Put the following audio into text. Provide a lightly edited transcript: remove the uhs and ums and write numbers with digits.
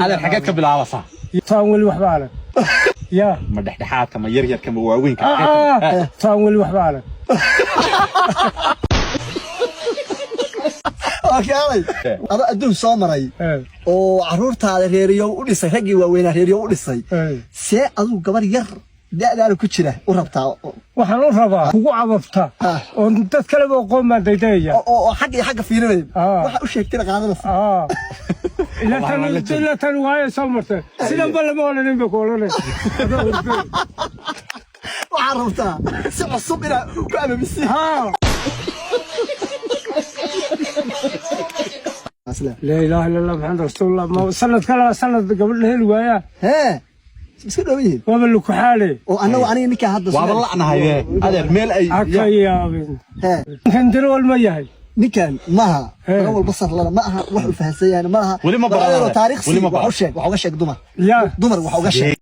Adeer, xageed ka bilaabasaa? Taan weli waxba arag ya. Ma dhexdhexaadka, ma yaryarka, ma waaweynka? Taan weli waxba arag. Waa kaalay ado adduun soo maray oo carruurtaada reeriyow u dhisay, raggii waaweynaa reeriyow u dhisay, see adigu gabar yar da'daana ku jira u rabtaa? Waxaan u rabaa kugu cababta oo dad kaleba aqoon baan daydayaya. Oo xagga iyo xagga fiirinaya, waxa u sheegtayna qaadanaysa. Ilaa tan waaya soo martay, sidanba lama odhanin ba ku odhanay. Waxaad rabtaa si cusub inaad ku ababisi. Laa ilaaha illa Allah, Maxamed rasuulullah. Ma sanad kala sanad gabadh la heli waayaa? Hee, iska dhowan yihiin. Waaba lukuxaale. Oo annagu aniga ninkaa hadda Waaba la'nahaye, adeer, meel ay Ha ka yaabin. Hee. Ninkan darawal ma yahay? Ninkan maaha darawal, basar lana ma aha, wax uu fahansan yahay ma aha. Weli ma baran, Bal adeero, adeer. Taariikh Weli sii ma wax u baran. sheeg, wax uga sheeg dumar. Ya. Dumar wax uga sheeg.